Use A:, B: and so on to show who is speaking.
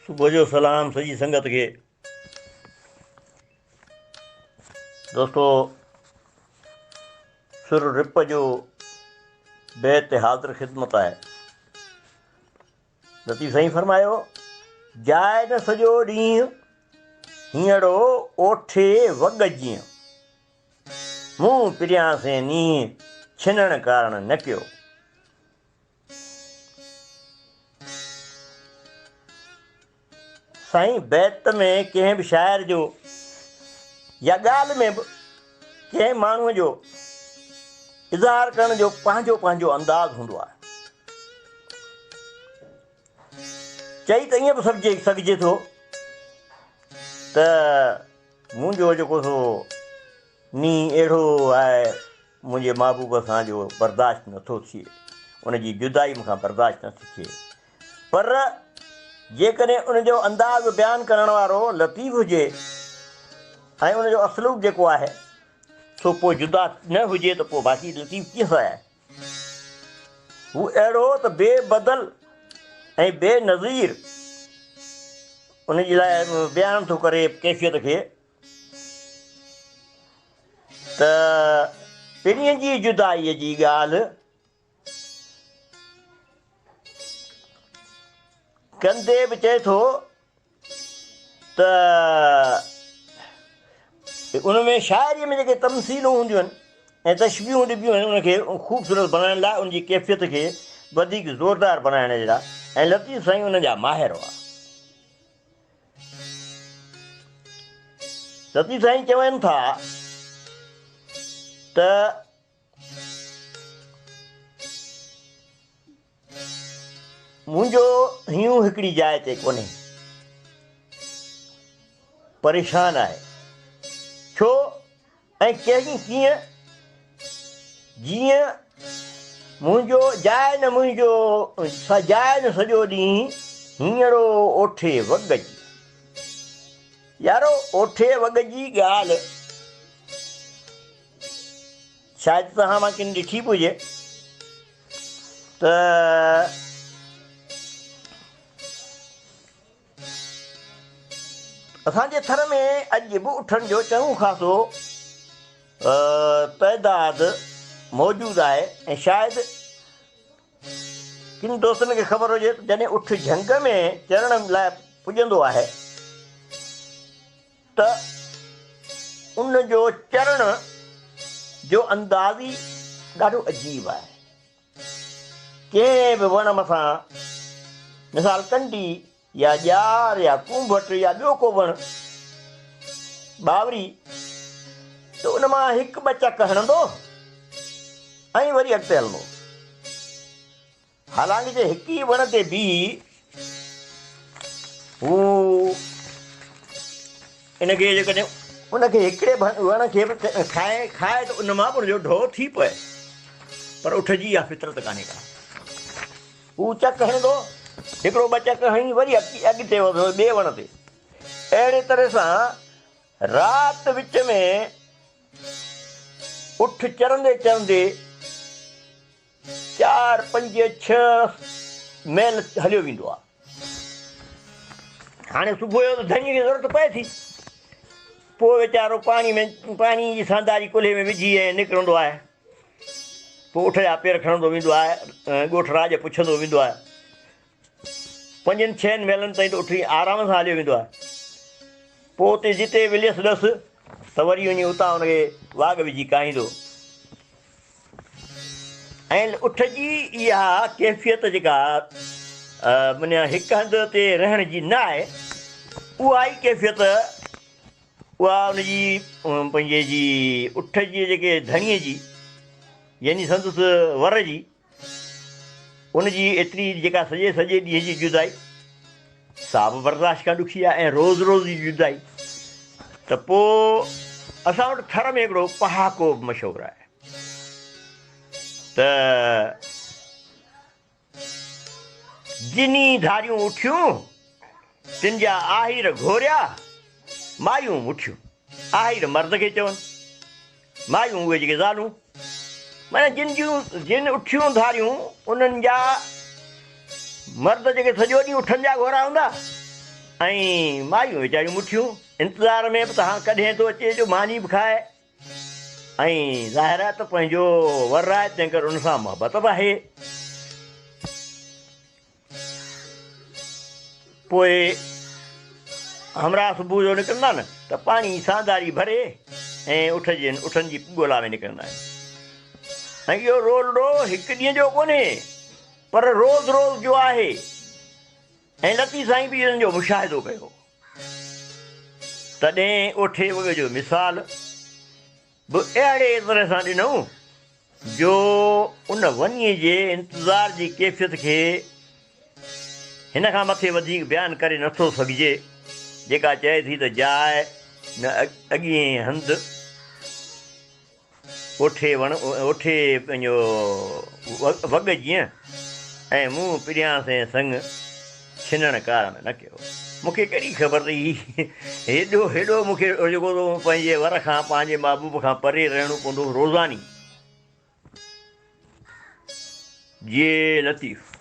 A: صبح جو سلام سڄي سنگت کي. دوستو سر رپ جو بيت حاضر خدمت آهي. لطيف سائين فرمايو، جاء نه سڄو ڏينهن هينئڙو اوٺي وڳ جيئن، مون پريان سين نينهن ڇنڻ ڪارڻ نه ڪيو. سائين بيت ۾ ڪنهن به شاعر جو يا ڳالهه ۾ به ڪنهن ماڻهوء جو اظهار ڪرڻ جو پنهنجو پنهنجو انداز هوندو آهي. چئي ته ائين به سگهجي سگهجي ٿو ته منهنجو جيڪو سو نينهن اهڙو آهي منهنجي محبوب سان جو برداشت نٿو ٿئي، ان جي جدائي مون کان برداشت نٿي ٿئي. پر جيڪڏهن ان جو انداز بيان ڪرڻ وارو لطيف هجي ۽ ان جو اسلوب جيڪو آهي سو پوء جدا نه هجي ته پوء باقي لطيف ڪيئن سڏائي؟ هو اهڙو ته بي بدل ۽ بي نظير ان جي لاء بيان ٿو ڪري ڪيفيت کي ته پرينء جي جدائيء جي ڳالهه ڪندي به چئي ٿو ته ان ۾ شاعريء ۾ جيڪي تمثيلون هونديون آهن ۽ تشبيهون ڏبيون آهن ان کي خوبصورت بڻائڻ لاء ان جي ڪيفيت کي وڌيڪ زوردار بڻائڻ جي لاء ۽ لطيف سائين ان جا ماهر هئا. لطيف سائين چون ٿا ته منهنجو هينئون هڪڙي جاء تي ڪونهي، پريشان آهي. ڇو ۽ ڪنهن ڪيئن؟ جيئن منهنجو جاء نه منهنجو جاء نه سڄو ڏينهن هينئڙو اوٺي وڳ جي. يارو اوٺي وڳ جي ڳالهه شايد توهان مان ڪن ڏٺي به هجي ته اسان جي ٿر ۾ اڄ به اٺن جو چڱو خاصو تعداد موجود آهي ۽ شايد ڪن دوستن کي خبر هجي ته جڏهن اٺ جهنگ ۾ چرڻ لاء پڄندو آهي ته ان جو چرڻ جو انداز ئي ڏاڍو عجيب آهي. ڪنهن به وڻ مٿان مثال ڪنڊي يا ڄار يا ڪونڀٽ يا ٻيو ڪو وڻ ٻاوري ته ان مان هڪ ٻه چڪ هڻندو ۽ وري اڳتي هلندو. حالانڪ جي هڪ ئي وڻ تي بيهي هو ان کي جيڪڏهن ان کي هڪڙي وڻ کي به کائي کائي ته ان مان به ان جو ڍؤ ٿي پوي پر اٺ جي اها فطرت ڪانهي ڪا. هو چڪ هڻندو، هڪڙو ٻه چڪ هڻي وري اڳتي وڌندو ٻئي وڻ تي. اهڙي طرح سان رات وچ ۾ اٺ چرندي چرندي چار، پنج، ڇهه ميل هليو ويندو آهي. هاڻي صبح جو ته ڌڻيء کي ضرورت پئي ٿي. پوء ويچارو پاڻي ۾ پاڻي جي سانداري ڪلهي ۾ وجهي ۽ نڪرندو آهي. پوء اٺ جا پير کڻندو ويندو آهي ۽ ڳوٺ راڄ پڇندو ويندو آهي. پنجن ڇهن ميلن تائين ته اٺ ائين آرام سان هليو ويندو آهي. پوء اتي جتي مليس ڏس ته وري وڃي اتان ان کي واڳ وجهي ڪاهيندو. ۽ اٺ جي اها ڪيفيت جيڪا معنيٰ هڪ هنڌ تي رهڻ جي نه آهي، اها ئي ڪيفيت اها ان جي پنهنجي جي اٺ جي جيڪي ڌڻيء جي يعني سندس ور جي ان جي ايتري جيڪا سڄي سڄي ڏينهن جي جدائي سا به برداشت کان ڏکي آهي ۽ روز روز جي جدائي ته پوء اسان وٽ ٿر ۾ هڪڙو پهاڪو به مشهور آهي ته جني ڌاريون اٺيون تن جا آهير گهوريا مايون مٺيون. آهير مرد کي چون، مايون اهي جيڪي زالون، معنيٰ جن جون جن اٺيون ڌاريون انهن جا مرد جيڪي سڄو ڏينهن اٺن جا گهورا هوندا، ۽ مايون ويچاريون مٺيون انتظار ۾ به ته هاڻ ڪڏهن ٿو اچي جو ماني به کائي ۽ ظاهر آهي ته پنهنجو ور آهي تنهن ڪري ان سان محبت به آهي. پوء همراهه صبح جو نڪرندا نه ته پاڻي سانداري ڀري ۽ اٺ جي اٺن جي ڳولا ۾ نڪرندا آهن ۽ اهو رولڙو هڪ ڏينهن جو ڪونهي پر روز روز جو آهي ۽ لطيف سائين به انهن جو مشاهدو ڪيو. تڏهن اوٺي وڳ جو مثال به اهڙي طرح سان ڏنائون جو ان ونيء جي انتظار جي ڪيفيت کي هن کان مٿي وڌيڪ بيان ڪري نٿو سگهجي، جيڪا چئي ٿي ته جاء نه اڳئين هنڌ، اوٺي وڻ اوٺي پنهنجو وڳ جيئن ۽ مون پريان سين سڱ ڇنڻ ڪارڻ نه ڪيو. مون کي ڪهڙي خبر ته هي هيڏو هيڏو مون کي جيڪو سو پنهنجي ور کان پنهنجي محبوب کان پري رهڻو پوندو روزاني. جي لطيف.